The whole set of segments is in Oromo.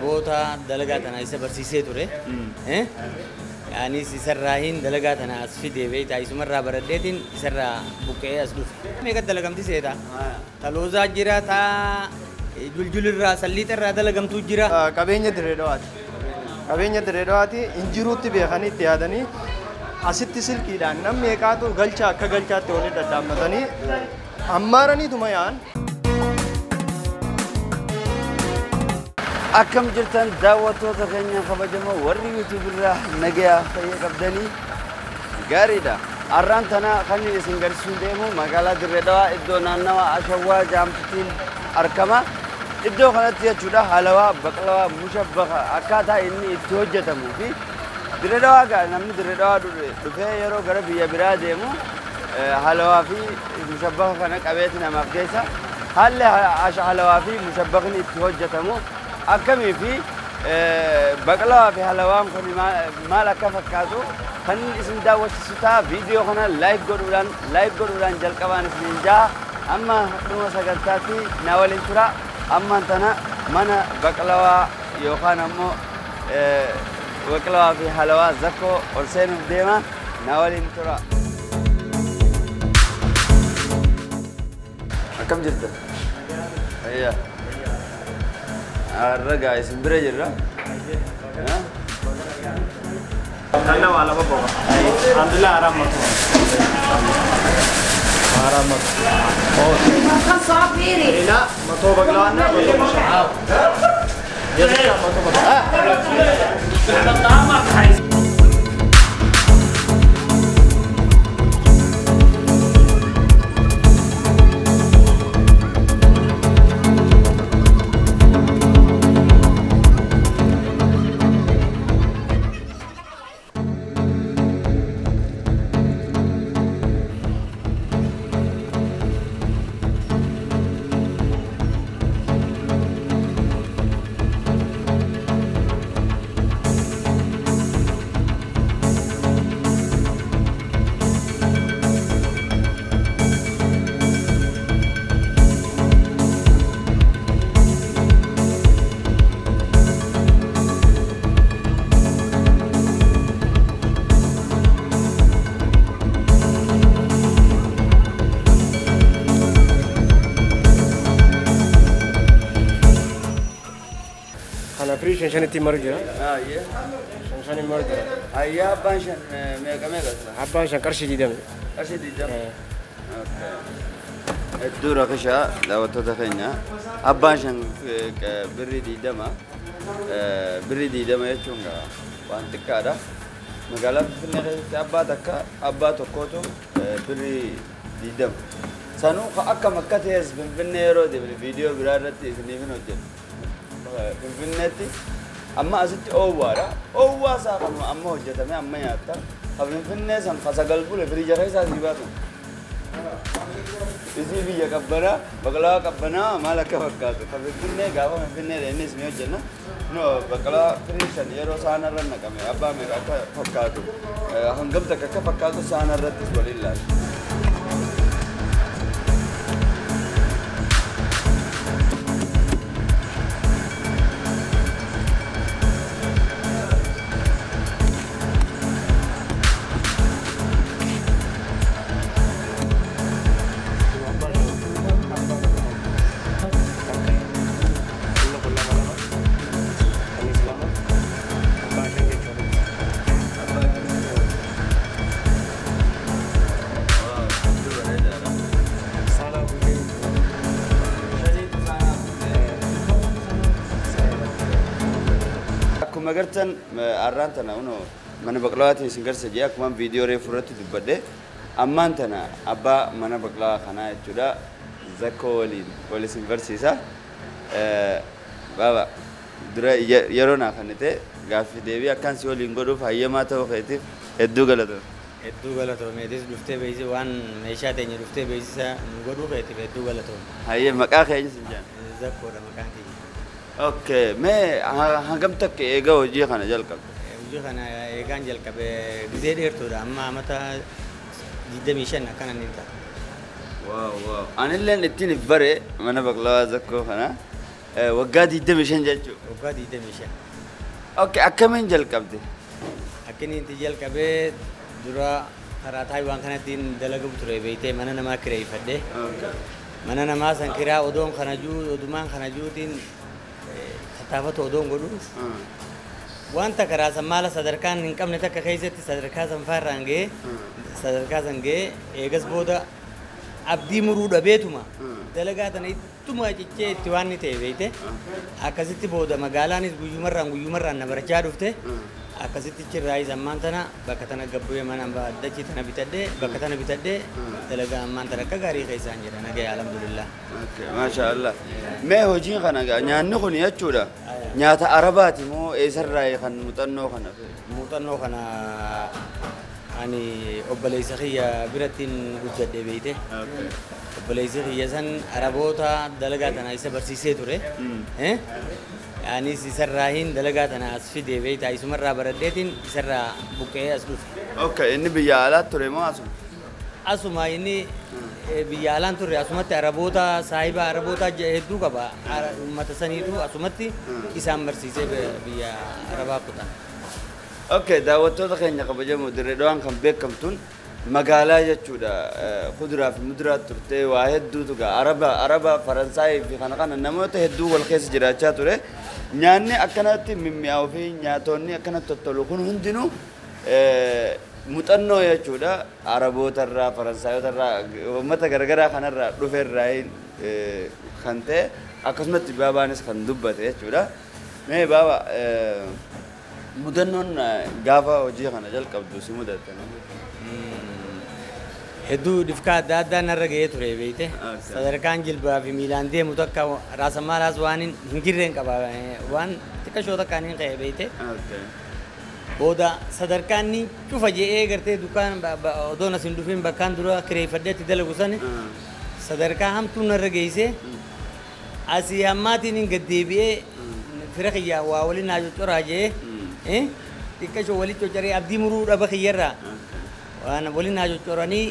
Araboota dalagaa tana isa barsiisee ture. Anis isarraa hin dalagaa tana as fidee beektaa isumarraa baradheetiin isarraa buqqee as dhufe. Meeqa dalagamti seeta? Taloozaa jira, taa juljulirraa salliixarraa dalagamtuu jira. Qabeenya Dirree Dhawaati. Qabeenya Dirree Dhawaati injiruutti beekanii itti yaadanii asitti silkiidhaan namni meeqaatu galcha akka galchaatti waliin dhadhaabbatanii ammaaraniituma yaa'an. Akkam jirtan daawwattoota keenya kabajamoo warri YouTube irraa nagayaa fayya qabdanii gaariidha. Har'aan tana kan isin garsiisuu deemu magaalaa Dirree Dhawaa iddoo naannawa Ashawwaa Jaamtittiin argama. Iddoo kanatti jechuudha halawaa, baqlawaa, mushabbaka akkaataa inni itti hojjetamuu fi Dirree Dhawaa gaa namni Dirree Dhawaa dhufee yeroo gara biyya biraa deemu halawaa fi mushabbaka kana qabeeti namaaf geessa. Haalli halawaa fi mushabbakni itti hojjetamu akkamii fi baqlawaa fi halawaan kun maal akka fakkaatu kan isin daawwachiisu ta'a. Viidiyoo kana like godhuudhaan jalqabaan isiniin ja'a. Amma dhuma sagantaatti na waliin tura. Ammaan tana mana baqlawaa yookaan ammoo baqlawaa fi halawaa Zakkoo ol seenuuf deema, na waliin tura. Akkam jirta? Ayyaa. Har'a gaa isin bira jirra. Naannawaa lama qofa. Alhamdulillah አራት መቶ 400. ሌላ 100 በቅለዋና 100 የብቻ 100 በቅለዋ። Kana firii shan shanitti maru jira. Shan shanitti maru jira. Ayyaa, abbaan shan meeqa meeqa? Abbaan shan qarshii 20. Qarshii 20. Hedduu rakishaa daawwattoota keenya. Abbaan shan birrii 20. Birrii 20 jechuun waan xiqqaadha. Magaalaa Finfinnee keessatti abbaa takka abbaa tokkootu birrii 20. Sanuu akkam akka ta'es Finfinnee yeroo deemne viidiyoo biraa irratti isiniif hin hojjennu. Finfinneetti amma asitti oowwaadha. Oowwaa isaa kan amma hojjetame amma nyaatta. Ka Finfinnee san ka sagal bule firiija keessaa sii baasan. Isii biyya qabbanaa, baqalaa qabbanaa maal akka fakkaatu. Ka Finfinnee gaafa Finfinnee innis ni hojjenna. No, baqalaa firii shan yeroo saanarra naqame abbaa meeqa akka fakkaatu, hangam takka akka fakkaatu saanarrattis waliin ilaalla. Akkuma agartan har'aan tana unoo mana baqlawaatiin isin garsiisa jee akkuma viidiyoo reefu irratti dubbadhe, ammaan tana abbaa mana baqlawaa kanaa jechuudha Zakkoo waliin wal isin barsiisa. Baaba, dura yeroo naa kennite gaaffii deebii akkaan si waliin godhuuf hayyamaa ta'uu keetiif hedduu galatoom. Hedduu galatoomeetis dhuftee beeksisa waan meeshaa teenya dhuftee beeksisa nu godhuu keetiif hedduu galatoome. Hayyee, maqaa keenya sin jaan. Zakkoodha maqaan kiyya. Okay, mee hangam takka eega hojii kana jalqabde? Hojii kana eegaan jalqabe gizee dheertuudha, amma amata 25 akkana ni ta'a. Wow. Anilleen ittiin if bare mana baqlawaa Zakkoo kana. Waggaa 25 jechuudha. Waggaa 25. Okay, akkamiin jalqabde? Akkin itti jalqabee dura karaa Taayiwaan kanattiin dalagamu ture beeytee mana namaa kireeffadhe. Mana namaa san kiraa odoon kana juu odumaan kana juutiin tattaafatu odoon godhu. Wanta karaa san maala sadarkaan hin qabne takka keessatti sadarkaa san faarraan ga'ee sadarkaa san ga'ee eegas booda abdii muruu dhabeetuma dalagaa tana ittuma cichee itti waan ni ta'e beeyte akkasitti booda magaalaanis guyyumarraan na barachaa dhufte akkasitti chirraayis ammaan tana bakka tana gabbu'ee mana dachii tana bitadhee bakka tana bitadhee dalagaa ammaan tana akka gaarii keessaan jira nagaya alhamdulillah. Maasha Allah. Mee hojiin kana nyaanni kun jechuudha. Nyaata Arabaati moo eessarraa kan muuxannoo kana? Muuxannoo kana ani obboleessa kiyya birattiin guddadhe beeyte. Obboleessi kiyya san Araboota dalagaa tana isa barsiisee ture. Anis isarraahin dalagaa tana as fidee beeyta isumarraa baradheetiin isarraa buqqee as dhufe. Okay, inni biyya alaa ture moo asuma? Asuma inni biyya alaan turre asumatti Araboota saahiba Araboota hedduu qaba. Uummata saniitu asumatti isaan barsiisee biyya Arabaa kutan. Okay, daawwattoota keenya kabajamoo Dirree Dhawaan kan beekamtuun magaalaa jechuudha. Kuduraa fi muduraa turte waa hedduutu gaa Araba Faransaayii fi kana kana namoota hedduu wal keessa jiraachaa ture. Nyaanni akkanatti mimmi'aawuu fi nyaatonni akkanatti tottolu kun hundinuu muuxannoo jechuudha. Arabootarraa, Faransaayotarraa, uummata garagaraa kanarraa dhuferraa kan ta'e akkasumatti baabaanis kan dubbate jechuudha. Mee baaba mudannoon gaafa hojii kana jalqabdu si mudatte? Hedduu dhifkaa adda addaa narra ga'ee ture beeyte. Sadarkaan jilbaa fi miilaan deemu takka raasa maalaas waan hin jirreen qaba waan xiqqashoo takkaan hin ka'e beeyte. Booda sadarkaan ni cufa je'ee gartee dukkaan odoon as hin dhufin bakkaan dura kireeffadheetti dalagu sani sadarkaa hamtuu narra geessee asii ammaatiin hin gaddeebi'ee fira kiyyaa waa waliin naa coccoraa je'ee xiqqashoo walitti coccoree abdii muruu dhaba kiyyarraa waan waliin naa coccoranii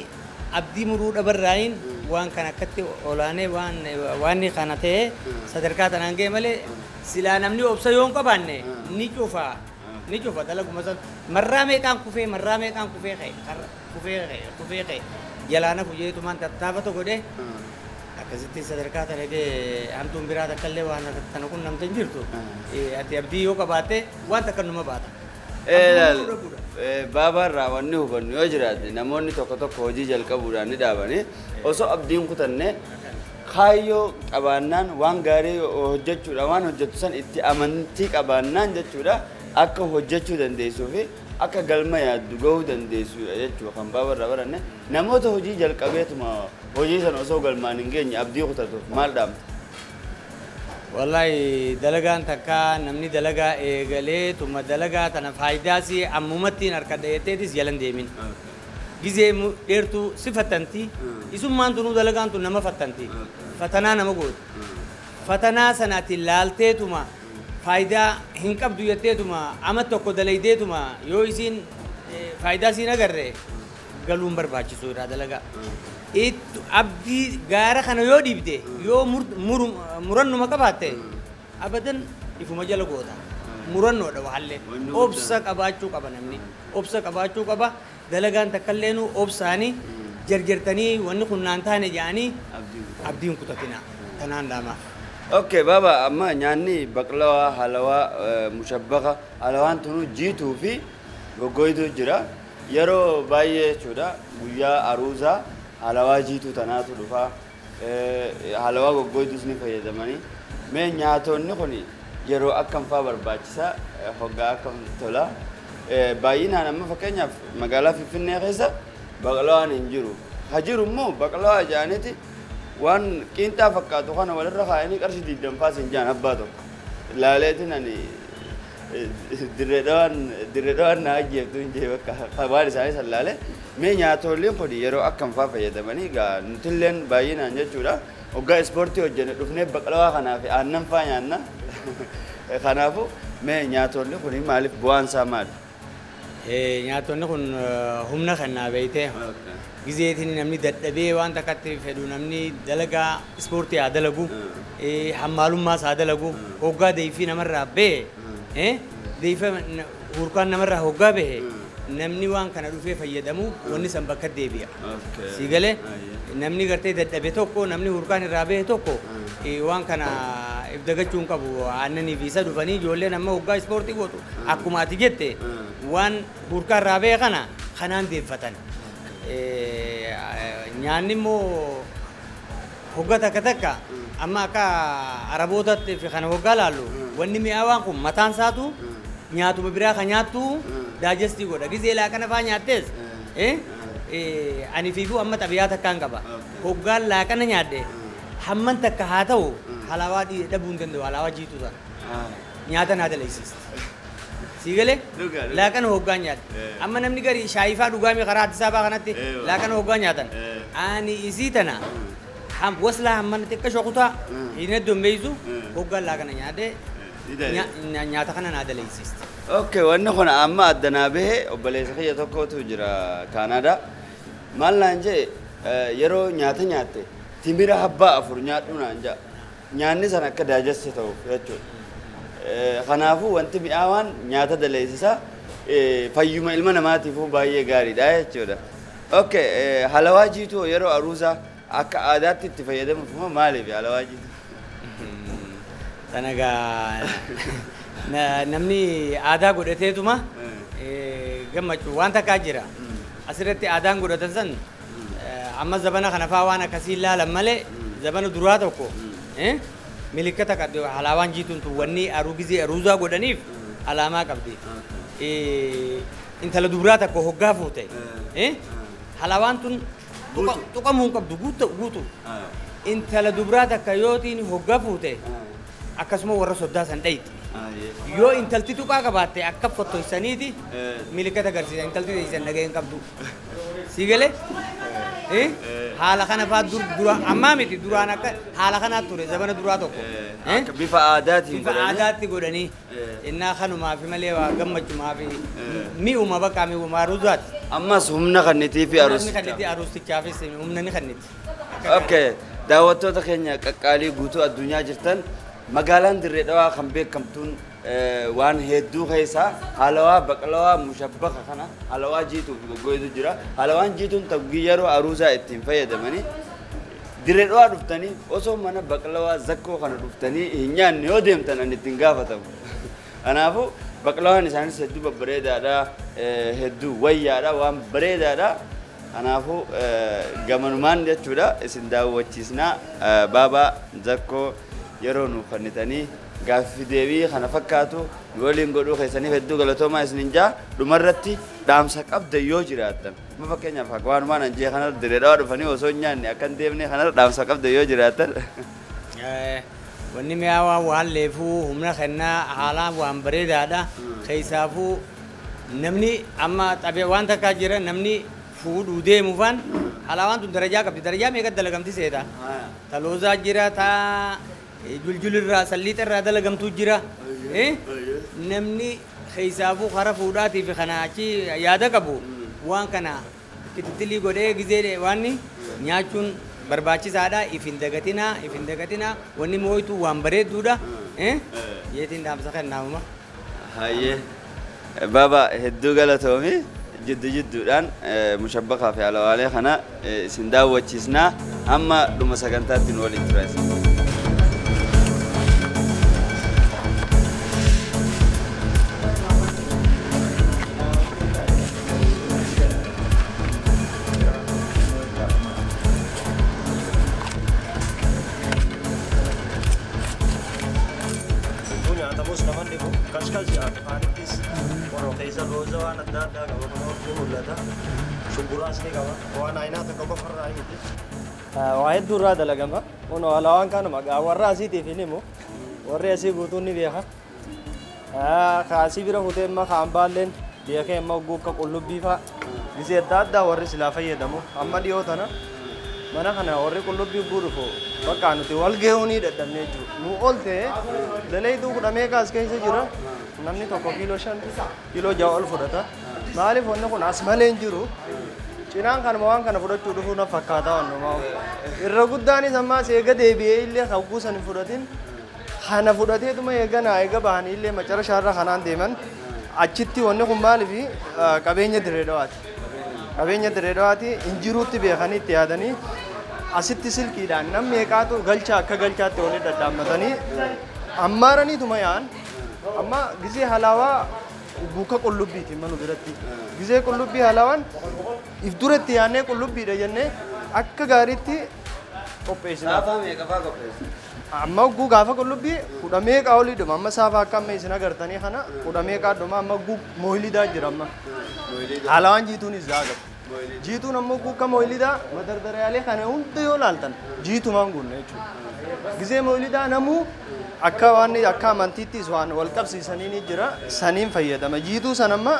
abdii muruu dhabarraayin waan kan akkatti olaanee waan kana ta'e sadarkaa tanaan ga'e malee silaa namni obsa yoo hin qabaanne ni cufa. Ni cufa dalaguma san marraa meeqaan kufee ka'e kufee ka'e jalaana fujeetumaan tattaafata godhe akkasitti sadarkaa tana ga'e hamtuun biraa takka illee waan tana qunnamte hin jirtu. Ati abdii yoo qabaatte waan takka numa baata. Baabaarraa wanni hubannu yoo jiraate namoonni tokko tokko hojii jalqabuudhaan ni dhaabanii osoo abdiin kutanne kaayyoo qabaannaan waan gaarii hojjechuudha waan hojjettu san itti amantii qabaannaan jechuudha akka hojjechuu dandeessuu fi akka galma yaaddu gahuu dandeessuudha jechuudha kan baabaarraa baranne namoota hojii jalqabeetuma hojii sana osoo galmaan hin geenye abdii kutatuuf maal dhaamta? Wallahi dalagaan takka namni dalagaa eegalee tuma dalagaa tana faayidaas ammumattiin harka dhayeetteetis jalan deemin. Gizee dheertuu si fattanti isummaan tunuu dalagaan tun nama fattanti fatanaa nama gootu. Fatanaa sanaatti laalteetuma faayidaa hin qabdu jetteetuma ama tokko dalaydeetuma yoo isiin faayidaa siin agarre galuun barbaachisuudha dalagaa. Abdii gaara kana yoo dhiibde yoo murannuma qabaatte abadan ifuma jala goota. Murannoodha waallee obsa qabaachuu qaba namni obsa qabaachuu qaba dalagaan takkalleenu obsaanii jarjartanii wanni kun naan taane jedhanii abdiin kutatina tanaan dhaamaaf. Okay baaba amma nyaanni baqlawaa halawaa mushabbaka halawaan tunuu jiituu fi goggoytuu jira yeroo baay'ee jechuudha guyyaa aruuzaa halawaa jiituu tanaatu dhufaa halawaa goggoytuus ni fayyadamanii mee nyaatonni kun yeroo akkam faa barbaachisaa hoggaa akkam tola baay'inaan amma fakkeenyaaf magaalaa Finfinnee keessa baqlawaan hin jiru ha jiru immoo baqlawaa jedhaniiti waan qiinxaa fakkaatu kana walirra kaa'anii qarshii 20 faas hin jaan abbaa tokko laaleetiin ani Dirree Dhawaan na ajjeeftu hin jee bakka waan isaanii san laale mee nyaatoliin kun yeroo akkam faa fayyadamanii gaa nutilleen baay'inaan jechuudha hoggaa ispoortii hojjenne dhufnee baqlawaa kanaa fi aannan faa nyaanna kanaafuu mee nyaatolli kun maaliif bu'aan isaa maali? Nyaatonni kun humna kennaa beeytee. Gizeetiin namni dadhabee waan takkatti fedhu namni dalagaa ispoortii haa dalagu, hammaalummaas haa dalagu, hoggaa deefii namarraa bahe, deefa hurkaan namarraa hoggaa bahe, namni waan kana dhufee fayyadamu wanni san bakka deebi'a. Si galee namni gartee dadhabe tokko, namni hurkaan irraa bahe tokko waan kana if dagachuu hin qabu. Aannanii fi isa dhufanii ijoolleen amma hoggaa ispoortii gootu akkuma ati jette waan hurkaan irraa bahe kana kanaan deeffatan. Nyaanni immoo hoggaa takka takka amma akka Arabootaatti fi kana hoggaa laallu wanni mi'aawaan kun mataan isaatu nyaatuma biraa kan nyaattu daajestii godha. Gizee laaqana faa nyaattees ani fiifuu amma xabiyaa takkaan qaba. Hoggaan laaqana nyaadhe hamman takka haa ta'u halaawaa dhabuu hin danda'u, halaawaa jiituu sana. Nyaata naa dalaysiisti. Si galee laaqana hoggaan nyaadhe. Amma namni gari shaayii faa dhugaame karaa Addis Ababaa kanatti laaqana hoggaa nyaatan. Ani isii tana waslaa hamman xiqqaa kutaa hin heddummeessu hoggaan laaqana nyaadhe nyaata kana naa dalaysiisti. Okay, wanni kun amma addanaa bahe obboleessa kiyya tokkotu jira Kaanaadaa. Maal naan jee, yeroo nyaata nyaatte timira habbaa 4 nyaadhu naan jaa. Nyaanni sana akka digest ta'uuf jechuudha. Kanaafuu wanti mi'aawaan nyaata daleessisaa, fayyuma ilma namaatiifuu baay'ee gaariidha jechuudha. Okay, halawaa jiituu yeroo aruusaa akka aadaatti itti fayyadamuuf moo maaliif halawaa jiituu? Sana gaa namni aadaa godhateetuma gammachuu waan takkaa jira. Asirratti aadaan godhatan san amma zabana kana faa waan akkasii ilaalan malee zabana duraa tokko milikkata qabdi halaawaan jiituun tun, wanni aruu gizee aruuzaa godhaniif alaamaa qabdi. Intala dubaraa tokko hoggaa fuute halaawaan tun tuqamuu hin qabdu guutu guutu. Intala dubaraa takka yootiin hoggaa fuute akkasuma warra soddaa san dhayti. Yoo intalti tuqaa qabaatte akka fottoysaniiti milikkata agarsiisa, intalti teessan dhaga'ee hin qabdu. Si galee? Haala kana faa dur dura ammaa miti, duraan akka haala kanaa ture zabana duraa tokko. Akka bifa aadaatiin bifa aadaatti godhanii innaa kanumaa fi malee waa gammachumaa fi mi'uma bakka mi'uma aruuzaati. Ammas humna kannitii fi Humna aruusicha. Kanniti aruustichaafis humna ni kanniti. Okay, daawwattoota keenya qaqqaalii guutuu addunyaa jirtan, magaalaan Dirree Dhawaa kan beekamtuun waan hedduu keessaa halawaa baqalawaa mushabbaka kana halawaa jiituu fi goggoitu jira. Halawaan jiituun taggii yeroo aruusaa ittiin fayyadamanii Dirree Dhawaa dhuftanii osoo mana baqalawaa zakkoo kana dhuftanii hin nyaanne yoo deemtan ani ittiin gaafatamu. Kanaafuu baqalawaan isaanis hedduu babbareedaadha, hedduu wayyaadha, waan bareedaadha. Kanaafuu gamanumaan jechuudha isin daawwachiisnaa, baabaa zakkoo yeroo nuuf kennitanii gaaffii deebii kana fakkaatu nu waliin godhuu keessaniif hedduu galatoomaa isinin jaa. Dhumarratti dhaamsa qabda yoo jiraattan, amma fakkeenyaaf akka waanumaan an jee kanarra Dirree Dhawaa dhufanii osoo hin nyaanne akka hin deemne kanarra dhaamsa qabda yoo jiraattan. Wanni mi'aawaa waan leefuu humna kennaa, haalaan waan bareedaadha. Keessaafuu namni amma xabee waan takkaa jira, namni fuudhuu deemu faan halaawaan tun darajaa qabdi. Darajaa meeqa dalagamti seeta? Taloozaa jira, taa juljulirraa salliixarraa dalagamtuu jira. Namni keessaafuu kara fuudhaatii fi kana achi yaada qabu waan kana kitittilii godhee gizee waan nyaachuun barbaachisaadha. If hin dagatinaa, if hin dagatinaa, wanni moo'itu waan bareedduudha. Yeetiin dhaamsa kennaamuma. Hayyee. Baaba, hedduu galatoomi. Jiddu jidduudhaan mushabbakaa fi alawaalee kana isin daawwachiisnaa, hamma dhuma sagantaatti nu waliin tura isin. Kun nyaatamus nama dhibu kashkash afaanittis qoroo keessa looza waan adda addaa qaba, kun ni mul'ata. Shumburaas ni qaba. Waan ayinaa tokko qofarraa miti. Waa hedduu irraa dalagama. Kun alawaan kanuma warra asiitiif hin himu. Warri asii guutuun ni beeka. Kaasii bira kutee imma kaan baalleen beekee imma akka qullubbii fa'a. Gisee adda addaa warri silaa fayyadamu. Amma dhiyoo tana mana kana warri qullubbii guurufu bakka nuti wal gahuu ni dadhabnee jiru. Nu ol ta'e daleetuu 10 meeqa as keessa jira. Namni tokko kiiloo 5 kiiloo 6 ol fudhata. Maaliif wanni kun as malee hin jiru. Cinaan kanuma waan kana fudhachuu dhufuu na fakkaata wannumaa. Irra guddaanis ammaas eega deebi'ee illee hagguu san hin fudhatin kana fudhateetuma eeganaa eega bahanii illee macarashaarra kanaan deeman achitti wanni kun maaliif qabeenya Dirree Dhawaati. Qabeenya Dirree Dhawaati injiruutti beekanii itti yaadanii asitti silkiidhaan namni meeqaatu galcha akka galchaatti waliin dhadhaammatanii ammaaraniituma yaa'an amma gizee halaawaa buka qullubbiiti manu biratti gizee qullubbii halaawaan if duratti yaannee qullubbiidha jennee akka gaariitti qopheessina. Saafaa meeqa fa'aa qopheessa? Amma guu gaafa qullubbii kudha meeqaa olii dhuma amma saafaa akka amma isin agartanii kana kudha meeqaa dhuma amma guu mooyilidaa jira amma. Halaawaan jiituunis zaa qabu. Jiituun ammoo kuuka mooyilidaa madardariyaalee kana hunda yoo laaltan jiitumaan guunna jechuudha. Gizee mooyilidaa namuu akka waan akka amantiittis waan wal qabsiisanii ni jira saniin fayyadama. Jiituu san amma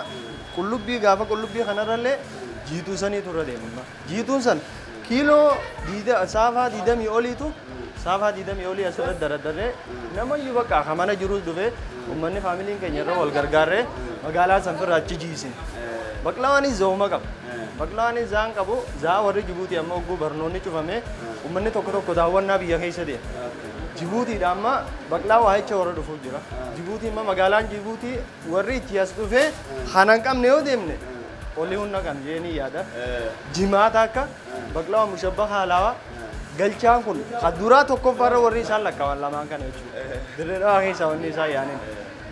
qullubbii gaafa qullubbii kanarrallee jiituu saniitu irra deema. Jiituun san kiiloo saafaa 20 oliitu saafaa 20 olii asirra daraddarree namayyuu bakka akka mana jirus dhufee uummanni faamiliin keenya irra wal gargaarree magaalaa sanfirraa achi jiisin. Baqlawaanis zooma qaba. Baqlawaanis zaan qabu zaa warri Jibuutii amma hogguu barnoonni cufame uummanni tokko tokko daawwannaa biyya keessa deema. Jibuutiidha amma baqlaa waa'icha warra dhufuuf jira. Jibuutii amma magaalaan Jibuutii warri itti as dhufee kana hin qabne yoo deemne olii humna kan jeenii yaada. Jimaata akka baqlawaa mushabbaha halaawaa galchaan kun kan duraa tokkoffaarra warri isaan lakkaawan lamaan kana jechuudha. Dirree Dhawaa keessa wanni isaan yaaniin.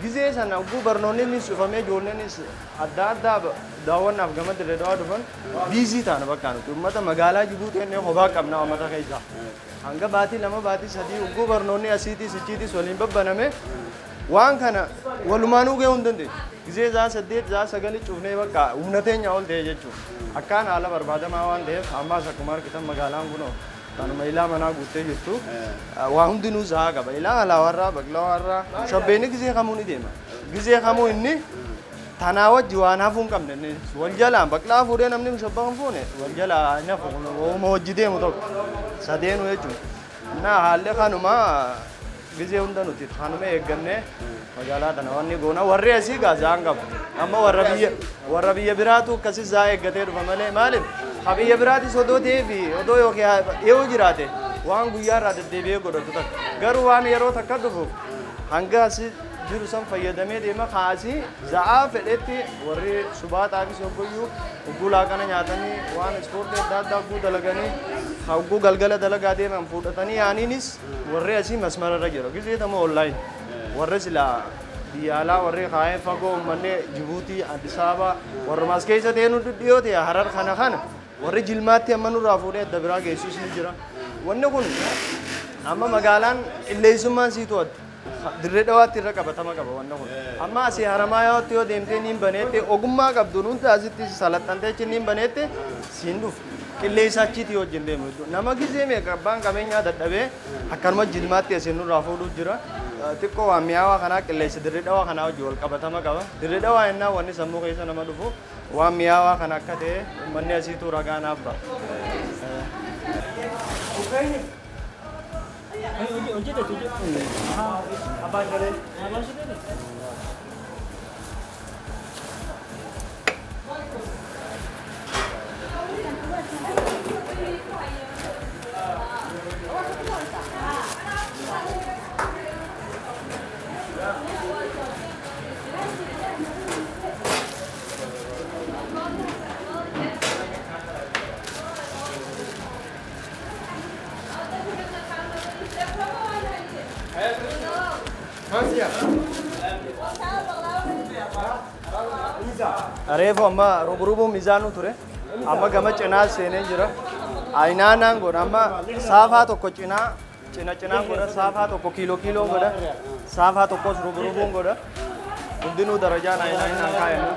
Gizee sana hogguu barnoonni cufamee ijoolleenis adda addaa daawwannaaf gama Dirree Dhawaa dhufan biizii taana bakka nuti uummata magaalaa Jibuutii inni kophaa qabna uummata keessaa. Hanga baatii 2 baatii 3 hogguu barnoonni asiitis achiitis waliin babbaname waan kana walumaanuu gahuu hin dandeenye. Gizee zaa 8 zaa 9 cufnee bakka humna teenya ol ta'e jechuudha. Akkaan haala barbaadamaa waan ta'eef ammaas akkuma argitan magaalaan kunoo kanuma ilaa manaa guuttee jirtu waa hundinuu zaa qaba. Ilaa alaawarraa baqlawaarraa shabbeenni gizee kamuu ni deema. Gizee kamuu inni tanaa wajji waan hafuu hin qabne inni wal jalaan baqlaa fuudhee namni mushabbaa hin fuune wal jalaa hin hafu ooma hojii deemu tokko sadeenu jechuudha. Innaa haalli kanuma gizee hunda nuti kanuma eeggannee magaalaa tana wanni goona warri asii gaa zaan qabu. Amma warra biyya biraatu akkasii zaa eeggatee dhufa malee maaliif ha biyya biraatis odoo ta'ee fi odoo yookiin dhiyoo jiraate waan guyyaa irraa deddeebi'ee godhatu takka garuu waan yeroo takka dhufuuf hanga asii jiru san fayyadamee deema kaasii za'aa fedhetti warri subaaxaafis hoggoyyuu hogguu laaqana nyaatanii waan ispoortii adda addaa hogguu dalaganii hogguu galgala dalagaa deeman fuudhatanii yaaniinis warri asii masmararra jira. Gizee tamoo onlaayin warri silaa biyya alaa warri kaayee fagoo uummanni Jibuutii, Addis Ababaa warra as keessa ta'e dhiyoo ta'e Harar kana kana warri jilmaatti amma nurraa fuudhee adda biraa geessus ni jira. Wanni kun amma magaalaan illeessummaan siitu adda. Dirree Dhawaatti irra qabatama qaba wanni kun. Amma asii Haramaayaatti yoo deemtee niin baneette ogummaa qabdu hunda asitti salaxxantee achi niin baneette siin dhufu. Qilleensa achiitii wajjin deemu. Nama gizee meeqa abbaan qabeenyaa dadhabee akkanuma jilmaatti asiin nurraa fuudhuuf jira. Xiqqoo waan mi'aawaa kanaa qilleensa Dirree Dhawaa kanaa wajjin wal qabatama qaba. Dirree Dhawaa yennaa wanni sammuu keessa nama dhufu waan mi'aawaa kana akka ta'e uummanni asiituu ragaa naaf ba'a. Reefu amma rubrubuu miizaanuu ture. Amma gama cinaa seenee jira. Ayinaanaan godha amma saafaa tokko cinaa cina cinaan godha saafaa tokko kiiloo kiiloon godha saafaa tokkos rubrubuun godha. Hundinuu darajaan ayinaanaan kaayannu.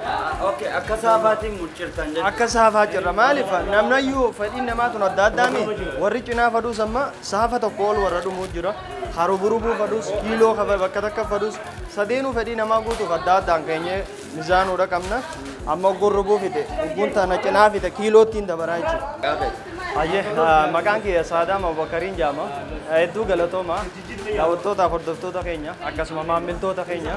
Okay, akka saafaatiin muccirtan jechuudha. Akka saafaa jirra maaliif namnayyuu fedhiin namaa tun adda addaami warri cinaa fadhuus amma saafa tokko ol warra dhumuu jira. Haruburubuu fadhuus kiiloo bakka takka fadhuus sadeenuu fedhii namaa guutuuf adda addaan keenyee mizaanuudha qabna. Amma gurrubuu fite hogguun tana cinaa fite kiiloottiin dabaraa jechuudha. Ayyee maqaan kiyya Saadaam Abubakariin jedhama. Hedduu galatooma. Daawwattootaaf hordoftoota keenya akkasuma maamiltoota keenya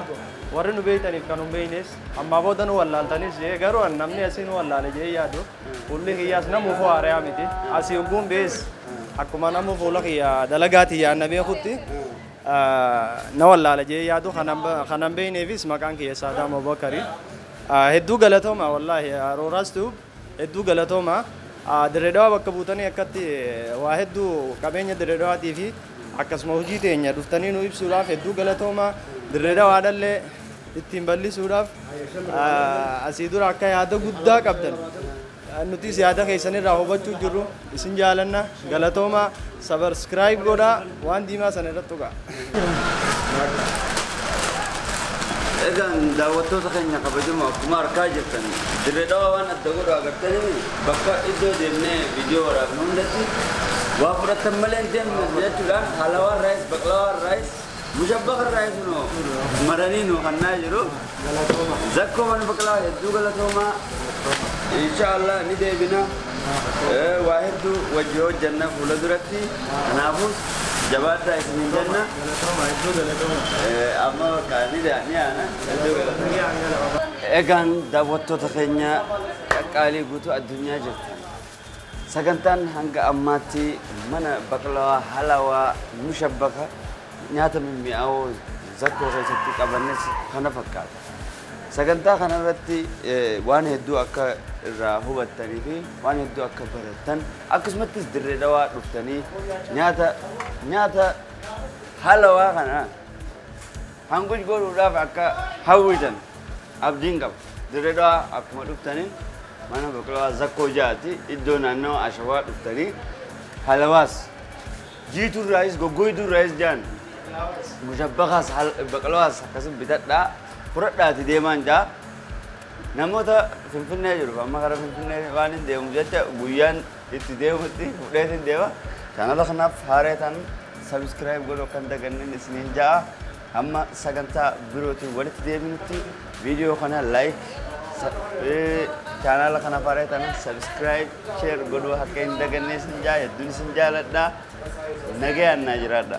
warri nu beeytaniif kan nu beeynes ammaa booda nu wallaaltanis jee, garuu an namni asii nu wallaale jee yaadu, fuulli kiyyaas namuufuu haarayaa miti. Asii hogguun bees akkuma namu fuula kiyya dalagaa tiyyaan na beekutti na wallaala jee yaadu. Kanan beeyneefis maqaan kiyya Saadaam Abubakari. Hedduu galatooma, wallaahi Rooraas Tube hedduu galatooma. Dirree Dhawaa bakka buutanii akkatti waa hedduu qabeenya Dirree Dhawaatii fi akkasuma hojii teenya dhuftanii nu ibsuudhaaf hedduu galatooma. Dirree Dhawaadhallee ittiin bal'isuudhaaf asii dura akka yaada guddaa qabdan nutis yaada keessanirraa hubachuu jirru. Isin jaalanna, galatooma. Subscribe godhaa, waan diimaa sana irratti tuqaa. Egaan daawwattoota keenya kabajamoo, akkuma argaa jirtan Dirree Dhawaa waan adda godhu agartanii, bakka iddoo deemnee viidiyoo waraabnu hundatti waa fudhatan malee hin deemne jechuudhaan halawaa irraayis, baqlawaa irraayis, mushabbaka irraayis nu maranii nu kannaa jiru. Zakkoo mana baqlawaa hedduu galatoomaa. Inshaallah ni deebina. Waa hedduu wajji hojjanna fuula duratti. Kanaafuu jabaadhaa isiniin jenna. Amma bakka ni ni aana hedduu galatoomaa. Egaan daawwattoota keenya qaqqaalii guutuu addunyaa jirtan. Sagantaan hanga ammaatti mana baqlawaa, halawaa, mushabbaka, nyaata mimmi'aawoo Zakkoo keessatti qabannes kana fakkaata. Sagantaa kanarratti waan hedduu akka irraa hubattanii fi waan hedduu akka barattan, akkasumattis Dirree Dhawaa dhuftanii nyaata halawaa kana hanguj godhuudhaaf akka hawwitan abdiin qaba. Dirree Dhawaa akkuma dhuftaniin mana baqlawaa Zakkoo jaati iddoo naannoo Ashawaa dhuftanii halawaas, jiituurraayis, goggoyduurraayis jaan, mushabbakaas, baqlawaas akkasuma bitadhaa fudhadhaati deemaan jaa. Namoota Finfinnee jiru amma gara Finfinnee waan hin deemu jecha guyyaan itti deemutti fudheetiin deema. Chaanala kanaaf haaree ta'an subscribe godhuu kan daganneen isiniin ja'a. Hamma sagantaa birootiin walitti deebinutti viidiyoo kana like, chaanala kanaaf haaree ta'an subscribe, share godhuu akka hin daganne isin ja'a. Hedduun isin jaaladha. Nagayaan naa jiraadha.